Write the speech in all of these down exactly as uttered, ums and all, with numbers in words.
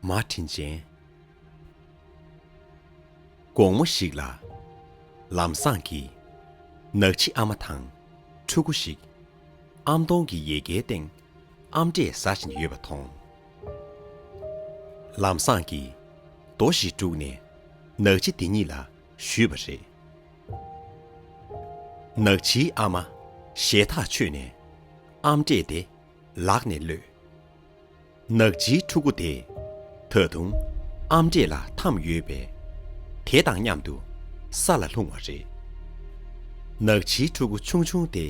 མ་དྲིན་ཅན། དགོང་མོ་ཞིག་ལ། ལམ་སང་གིས་ནག་ཕྱི་ཨ་མ་དང་ཕྲུ་གུ་ཞིག་ཨམ་སྟོང་གི་ཡལ་གའི་སྟེང་ཨམ་འབྲས་ཟ་བཞིན་ཡོད་པ་མཐོང་། ལམ་སང་གིས་རྡོ་ཞིག་སྤྲུགས་ནས་ནག་ཕྱི་དེ་གཉིས་ལ་གཞུས་པ་རེད། ནག་ཕྱིའི་ཨ་མ་ཞེད་ཐག་ཆོད་ནས་ཨམ་འབྲས་དེ་ལག་ནས་གློད། ནག་ཕྱིའི་ཕྲུ་གུ་དེ་ད་དུང་ཨམ་འབྲས་ལ་འཐམས་ཡོད་པས། དེ་དང་མཉམ་དུ་ས་ལ་ལྷུང་བ་རེད། ནག་ཕྱིའི་ཕྲུ་གུ་ཆུང་ཆུང་དེ་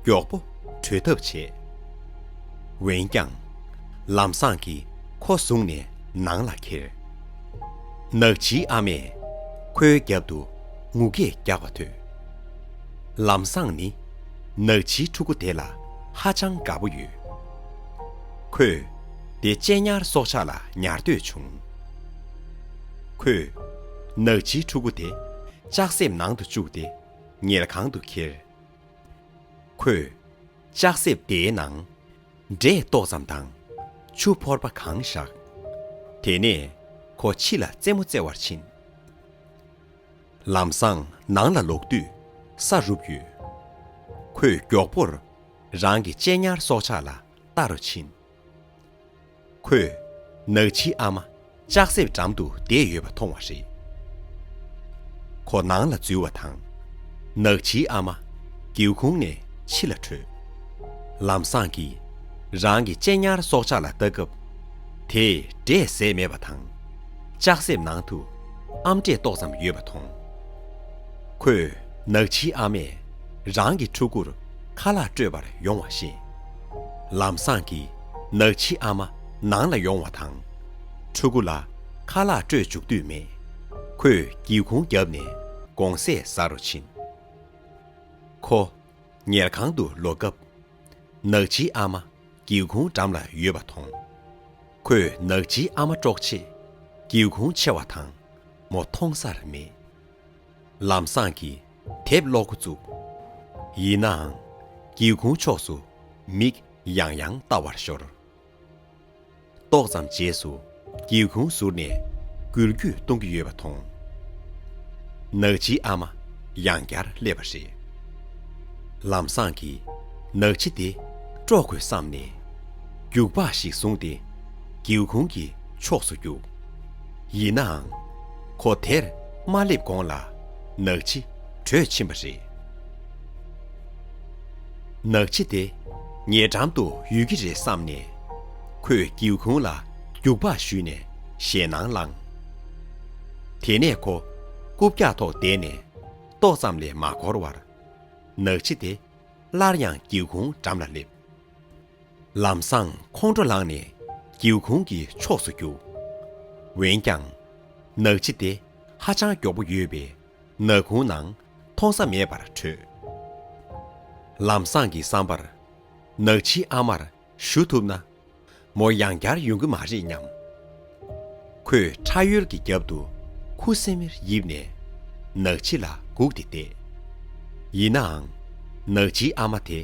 མགྱོགས་པོ་བྲོས་ཐབས་བྱས། འོན་ཀྱང་། ལམ་སང་གིས་ཁོ་བཟུང་ནས་ནང་ལ་ཁྱེར། ནག་ཕྱིའི་ཨ་མས་ཁོའི་རྒྱབ་ཏུ་ངུ་སྐད་རྒྱག་པ་ཐོས། ལམ་སང་ནི་ནག་ཕྱིའི་ཕྲུ་གུ་དེ་ལ་ཧ་ཅང་དགའ་པོ་ཡོད། ཁོས་དེ་གཅེས་ཉར་སྲོག་ཆགས་ལ་ཉར་འདོད་བྱུང་། ཁོས་ནག་ཕྱིའི་ཕྲུ་གུ་དེ་ལྕགས་གཟེབ་ནང་དུ་བཅུག་སྟེ་ཉལ་ཁང་དུ་ཁྱེར། ཁོས་ལྕགས་གཟེབ་དེའི་ནང་འབྲས་ཏོག་ཙམ་དང་ཆུ་ཕོར་པ་གང་བཞག། དེ་ནས་ཁོ་ཕྱི་ལ་རྩེད་མོ་རྩེ་བར་ཕྱིན། ལམ་སང་ནང་ལ་ལོག་དུས་ས་རུབ་ཡོད། ཁོས་མགྱོགས་པོར་རང་གི་གཅེས་ཉར་སྲོག་ཆགས་ལ་ལྟ་རུ་ཕྱིན། ཁོས་ནག་ཕྱིའི་ཨ་མ་ལྕགས་གཟེབ་འགྲམ་དུ་བསྡད་ཡོད་པ་མཐོང་བ་རེད། ཁོ་ནང་ལ་འཛུལ་བ་དང་། ནག་ཕྱིའི་ཨ་མ་སྒེའུ་ཁུང་ནས་ཕྱི་ལ་བྲོས། ལམ་སང་གིས་རང་གི་གཅེས་ཉར་སྲོག་ཆགས་ལ་ལྟ་སྐབས། དེས་འབྲས་ཟས་མེད་པ་དང་། ལྕགས་གཟེབ་ནང་དུ་ཨམ་འབྲས་ཏོག་ཙམ་ཡོད་པ་མཐོང་། ཁོས་ནག་ཕྱིའི་ཨ་མས་རང་གི་ཕྲུ་གུར་ཁ་ལག་སྤྲོད་པར་ཡོང་བ་ཤེས། ལམ་སང་གིས་ནག་ཕྱིའི་ཨ་མ་ནང་ལ་ཡོང་བ་དང་། ཕྲུ་གུ་ལ་ཁ་ལག་སྤྲོད་འཇུག་འདོད་མེད། ཁོས་སྒེའུ་ཁུང་བརྒྱབ་ནས་དགོང་ཟས་ཟ་རུ་ཕྱིན། ཁོ་ཉལ་ཁང་དུ་ལོག་སྐབས། ནག་ཕྱིའི་ཨ་མ་སྒེའུ་ཁུང་འགྲམ་ལ་ཡོད་པ་མཐོང་། ཁོས་ནག་ཕྱིའི་ཨ་མ་དཀྲོག་ཆེད་སྒེའུ་ཁུང་ཕྱེ་བ་དང་མོ་མཐོང་སར་མེད། ལམ་སང་གིས་དེབ་ཀློག་འགོ་བཙུགས། ཡིན་ནའང་སྒེའུ་ཁུང་ཕྱོགས་སུ་མིག་ཡང་ཡང་ལྟ་བར་ཤོར། ཏོག་ཙམ་རྗེས་སུ་སྒེའུ་ཁུང་ཟུར་ནས་འགུལ་སྐྱོད་གཏོང་གི་ཡོད་པ་མཐོང་། ནག་ཕྱིའི་ཨ་མ་ཡང་བསྐྱར་སླེབས་པ་རེད། ལམ་སང་གིས་ནག་ཕྱི་དེ་དཀྲོག་དགོས་བསམ་ནས། རྒྱུག་པ་ཞིག་བཟུང་སྟེ་སྒེའུ་ཁུང་གི་ཕྱོགས་སུ་རྒྱུགས། ཡིན་ནའང་། ཁོ་དེར་མ་སླེབས་གོང་ལ་ནག་ཕྱི་བྲོས་ཕྱིན་པ་རེད། ནག་ཕྱི་དེ་ཉེ་འགྲམ་དུ་ཡོད་ཀྱི་རེད་བསམ་ནས། ཁོས་སྒེའུ་ཁུང་ལ་རྒྱུག་པ་གཞུས་ནས་ཞེད་སྣང་བསླངས། དེ་ནས་ཁོ་རྐུབ་བཀྱག་ཐོག་བསྡད་ནས་ཏོག་ཙམ་ལས་མ་འགོར་བར། ནག་ཕྱི་དེ་སླར་ཡང་སྒེའུ་ཁུང་འགྲམ་ལ་སླེབས། ལམ་སང་ཁོང་ཁྲོ་ལངས་ནས་སྒེའུ་ཁུང་གི་ཕྱོགས་སུ་རྒྱུགས། འོན་ཀྱང་། ནག་ཕྱི་དེ་ཧ་ཅང་མགྱོགས་པོ་ཡོད་པས། ནག་ཁུང་ནང་མཐོང་ས་མེད་པར་བྲོས། ལམ་སང་གི་བསམ་པར། ནག་ཕྱིའི་ཨ་མར་ཞུ་ཐུབ་ན། མོ་ཡང་བསྐྱར་ཡོང་གི་མ་རེད་སྙམ། ཁོས་ཁྲ་ཡོལ་གྱི་རྒྱབ་ཏུ་ཁུ་སིམ་མེར་ཡིབ་ནས་ནག་ཕྱི་ལ་སྒུག་སྟེ་བསྡད། ཡིན་ནའང་། ནག་ཕྱིའི་ཨ་མ་དེ་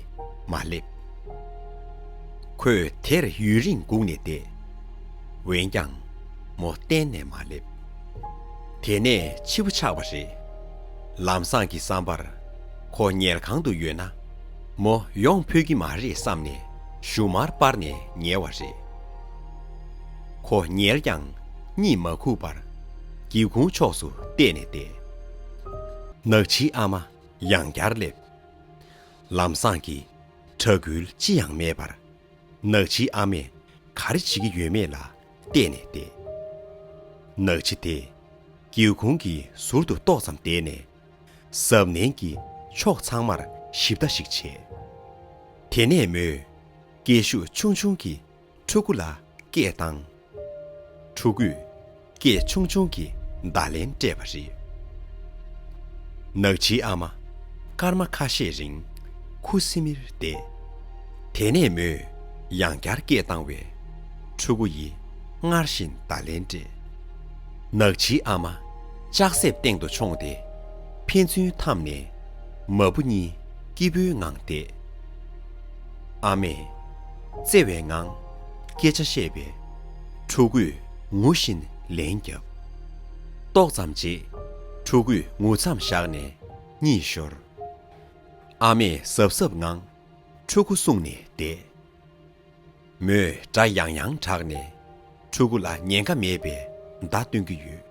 མ་སླེབས། ཁོས་དེར་ཡུན་རིང་སྒུག་ནས་བསྡད། འོན་ཀྱང་། མོ་གཏན་ནས་མ་སླེབས། དེ་ནས་ཕྱི་པོ་ཆགས་པ་རེད། ལམ་སང་གི་བསམ་པར། ཁོ་ཉལ་ཁང་དུ་ཡོད་ན། མོ་ཡོང་ཕོད་ཀྱི་མ་རེད་བསམ་ནས་ཞུ་མར་སྤར་ནས་ཉལ་བ་རེད། ཁོ་ཉལ་ཀྱང་གཉིད་མ་ཁུག་པར་སྒེའུ་ཁུང་ཕྱོགས་སུ་བལྟས་ནས་བསྡད། ནག་ཕྱིའི་ཨ་མ་ཡང་བསྐྱར་སླེབས། ལམ་སང་གིས་གྲགས་འགུལ་ཅི་ཡང་མེད་པར། ནག་ཕྱིའི་ཨ་མས་ག་རེ་བྱེད་ཀྱི་ཡོད་མེད་ལ་བལྟས་ནས་བསྡད། ནག་ཕྱི་དེ་སྒེའུ་ཁུང་གི་ཟུར་དུ་ཏོག་ཙམ་བསྡད་ནས། གཟབ་ནན་གྱིས་ཕྱོགས་ཚང་མར་ཞིབ་ལྟ་ཞིག་བྱས། དེ་ནས་མོས་སྐད་ཤུགས་ཆུང་ཆུང་གིས་ཕྲུ་གུ་ལ་སྐད་བཏང་། ཕྲུ་གུས་སྐད་ཆུང་ཆུང་གིས་བརྡ་ལན་སྤྲད་པ་རེད། ནག་ཕྱིའི་ཨ་མ་སྐར་མ་ཁ་ཤས་རིང་ཁུ་སིམ་མེར་བསྡད། དེ་ནས་མོས་ཡང་བསྐྱར་སྐད་བཏང་བས། ཕྲུ་གུ་ཡིས་སྔར་བཞིན་བརྡ་ལན་སྤྲད། ནག་ཕྱིའི་ཨ་མ་ལྕགས་གཟེབ་སྟེང་དུ་མཆོངས་ཏེ་ཕན་ཚུན་འཐམས་ནས་མ་བུ་གཉིས་སྐྱིད་པོའི་ངང་བསྡད། ཨ་མས་བརྩེ་བའི་ངང་སྐད་ཆ་བཤད་པས། ཕྲུ་གུས་ ངུ་བཞིན་ལན་བརྒྱབ། ཏོག་ཙམ་རྗེས། ཕྲུ་གུས་ངུ་མཚམས་བཞག་ནས་གཉིད་ཤོར། ཨ་མས་གཟབ་གཟབ་ངང་ཕྲུ་གུ་བསྲུངས་ནས་བསྡད། མོས་སྒྲ་ཡང་ཡང་བསྒྲགས་ནས་ཕྲུ་གུ་ལ་ཉེན་ཁ་མེད་པའི་བརྡ་སྟོན་གྱི་ཡོད།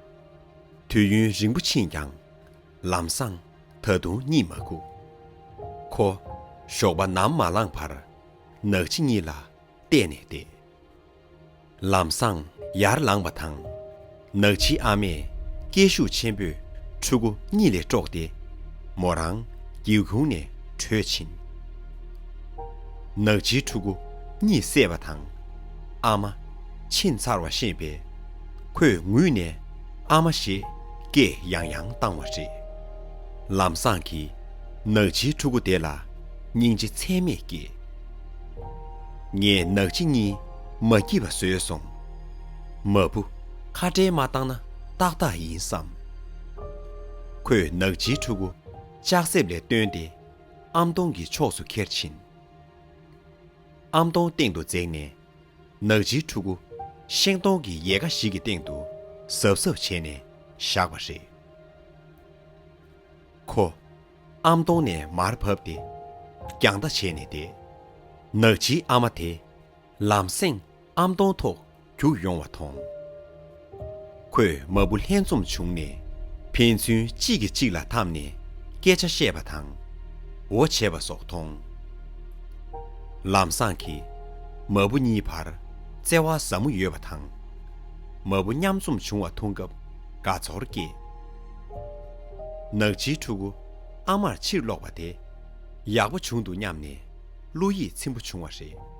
དུས་ཡུན་རིང་པོ་ཕྱིན་ཀྱང་ལམ་སང་ད་དུང་གཉིད་མ་ཁུག། ཁོ་ཞོགས་པ་ནམ་མ་ལངས་བར་ནག་ཕྱི་གཉིད་ལ་བལྟས་ནས་བསྡད། ལམ་སང་ཡར་ལངས་པ་དང་། ནག་ཕྱིའི་ཨ་མས་སྐད་ཤུགས་ཆེན་པོས་ཕྲུ་གུ་གཉིད་ལས་དཀྲོགས་ཏེ། མོ་རང་སྒེའུ་ཁུང་ནས་བྲོས་ཕྱིན། ནག་ཕྱིའི་ཕྲུ་གུ་གཉིད་སད་པ་དང་། ཨ་མ་ཕྱིན་ཚར་བ་ཤེས་པས། ཁོས་ངུས་ནས་ཨ་མ་ཞེས་སྐད་ཡང་ཡང་བཏང་བ་རེད། ལམ་སང་གིས་ནག་ཕྱིའི་ཕྲུ་གུ་དེ་ལ་སྙིང་རྗེ་ཚད་མེད་སྐྱེས། ངས་ནག་ཕྱི་གཉིད་མ་སྐྱིད་པ་བཟོས་སོང་། མ་བུ་ཁ་བྲལ་མ་བཏང་ན་ཏག་ཏག་ཡིན་བསམ། ཁོས་ནག་ཕྱིའི་ཕྲུ་གུ་ལྕགས་གཟེབ་ལས་བཏོན་ཏེ་ཨམ་སྟོང་གི་ཕྱོགས་སུ་ཁྱེར་ཕྱིན། ཨམ་སྟོང་སྟེང་དུ་འཛེགས་ནས་ནག་ཕྱིའི་ཕྲུ་གུ་ཤིང་སྡོང་གི་ཡལ་ག་ཞིག་གི་སྟེང་དུ་གཟབ་གཟབ་བྱས་ནས་བཞག་པ་རེད། ཁོ་ཨམ་སྟོང་ནས་མར་བབས་ཏེ་རྒྱང་ལྟ་བྱས་ནས་བསྡད། ནག་ཕྱིའི་ཨ་མ་དེ་ལམ་སེང་ཨམ་སྟོང་ཐོག་རྒྱུགས་ཡོང་བ་མཐོང་། ཁོས་མ་བུ་ལྷན་འཛོམས་བྱུང་ནས་ཕན་ཚུན་གཅིག་གིས་གཅིག་ལ་འཐམས་ནས་སྐད་ཆ་བཤད་པ་དང་འོ་བྱེད་པ་སོགས་མཐོང་། ལམ་སང་གི་མ་བུ་གཉིས་བར་བརྩེ་བ་ཟབ་མོ་ཡོད་པ་དང་། མ་བུ་མཉམ་འཛོམས་བྱུང་བ་མཐོང་སྐབས་དགའ་ཚོར་སྐྱེས། ནག་ཕྱིའི་ཕྲུ་གུ་ཨ་མར་ཕྱིར་ལོག་པ་དེ་ཡག་པོ་བྱུང་འདུག་སྙམ་ནས་བློ་ཡིད་ཚིམ་པོ་བྱུང་བ་རེད།